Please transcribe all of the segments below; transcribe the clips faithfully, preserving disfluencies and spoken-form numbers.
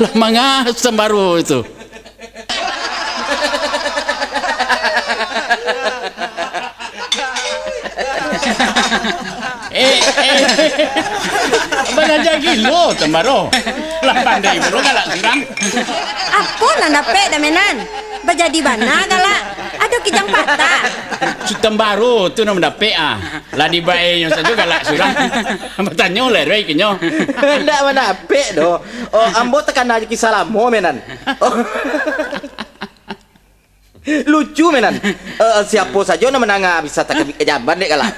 Lah manga Tambaro tu. Eh, eh. Balaja gilo Tambaro. Lah pandai pulo galak surang. Apo nan dapek, Damenan? Bajadi bana galak. Ado kijang patah. Si Tambaro tu nan mandapek ah. Lah dibaenyo sajo galak surang. Batanyo lah, Roy, ka inyo. Ndak mandapek doh. Oh, ambo takana jo kisah lamo, Menan. Oh. Lucu, Menan. Eh, siapo sajo nan mandanga bisa takabik ka jamban dek galak.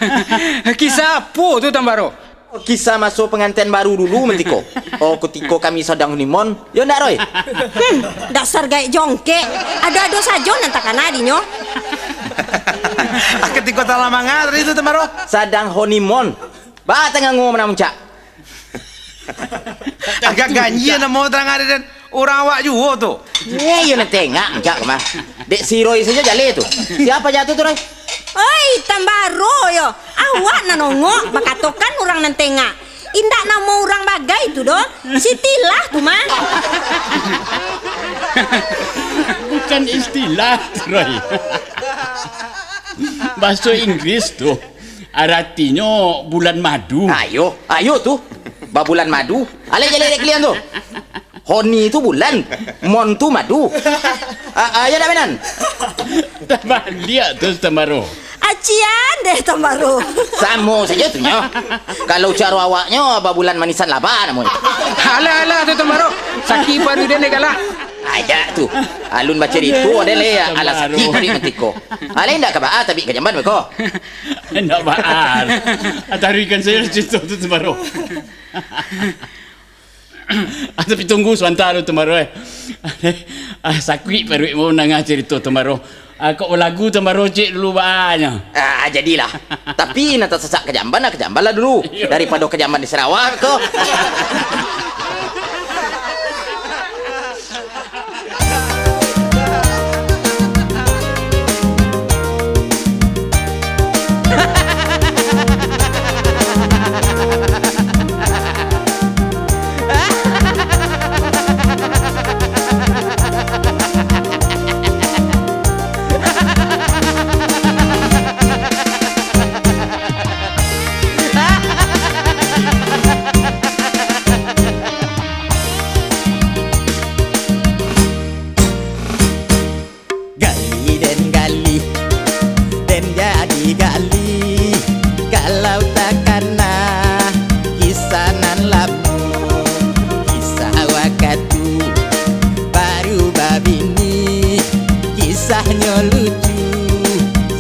Kisah apo tu, Tambaro? Oh, kisah maso pangantian baru dulu, mantiko. Oh, kutiko kami sadang honeymoon. Yo ndak, Roy? Hmm, dasar gaek jongkek. Ado-ado sajo nan takana dinyo. Ah, katiko salah manga tadi tu, Tambaro. Sadang honeymoon. Ba tangango Menan Muncak. Agak ganjil namo tarang ari den. Urang awak juo tu. Eh, iyo nan tengak Muncak ko mah. Dek si Roy sajo jaleh tu. Siapo jatuah tu, Roy? Oi, Tambaro yo. Awak nan ongok bakatokan urang nan tengak. Indak namo urang bagai tu doh. Sitilah tu mah. Bukan istilah, Roy. Bahaso Inggris tu. Aratinyo bulan madu. Ayo, ayo tu. Babulan madu. Alai jaleh dek kalian tu. Honi tu bulan, mon tu madu. Ah, ah, yo ndak, Menan? Tabaliak tu, Tambaro. Acian deh, Tambaro. Samo sajo tu nyo. Kalau caro awaknyo, babulan manisan laba namonyo. Alah, alah tu, Tambaro. Sakik paruik den dek galak. Ayak tu. Alun bacarito, ado leh alah sakik paruik mantiko. Alai ndak ka baa tabik ka jamban beko. Ndak baa. Taruihkan sajo carito tu, Tambaro. Ah, tapi tunggu sabanta dulu, Tambaro, eh. Ah, sakik paruik mandanga carito Tambaro. Ah, kok balagu Tambaro cek dulu baanyo. Ah, jadilah. Tapi nan tasasak ka jamban, ka jamban lah dulu. Iyo. Daripado ka jamban di Sarawak ko. Gali den gali, den jadi gali. Kalau takana kisah nan lamo, kisah wakatu baru babini, kisahnyo lucu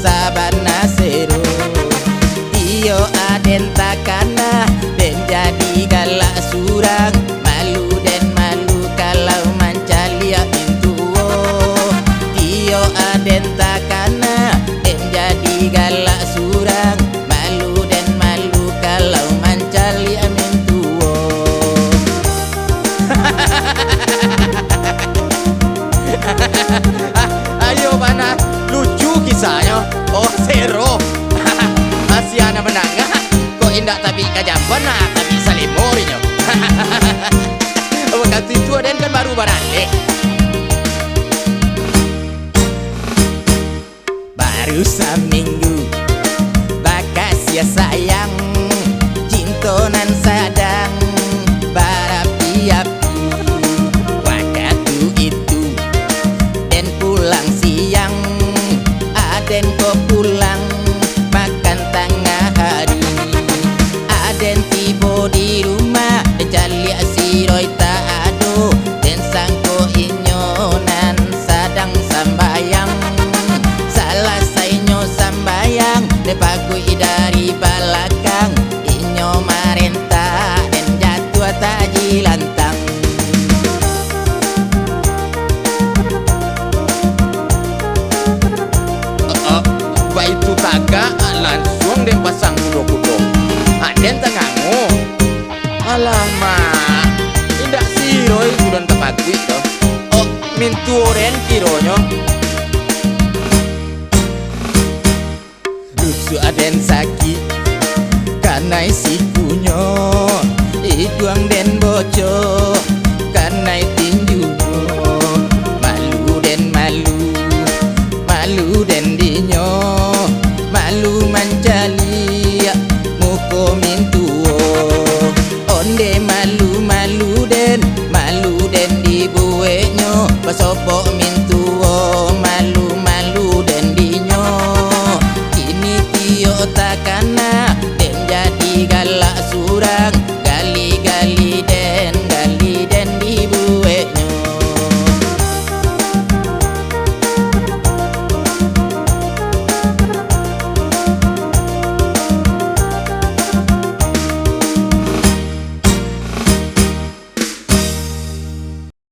sabana sero. Iyo aden takana, den jadi galak surang. Malu den malu kalau mancaliak mintuo. Iyo aden takana, den jadi galak surang. Malu den malu kalau mancaliak mintuo. Ayo bana, lucu kisahnyo. Oh, sero. Asia nan mandanga. Kok indak tabik ka jamban, nah, tabik salimo inyo. Wakatu itu aden kan baru baralek. Baru saminggu bakasiah sayang, cinto nan sadang barapi-api. Wakatu itu den pulang siang, aden ko pulang makan tangah hari. Aden tibo di rumah, den caliak si Roy tak ado, den sangko inyo nan sadang sambayang. Salasainyo sambayang, den paguik dari balakang, inyo marentak, den jatuah tajilantang. Ah, ah, baitu tagak, ah, lansuang den pasang kudo-kudo. Ah, den tangango. Alamak, indak si Roy tu nan tapaguik tu. Oh, mintuo den kironyo. Rusuah den sakik, kanai sikunyo, iduang den bocok, kanai tinggi. mintuo. Onde malu-malu den, malu den dibueknyo, basopok mintuo, malu-malu den dinyo. Kini tiok takana,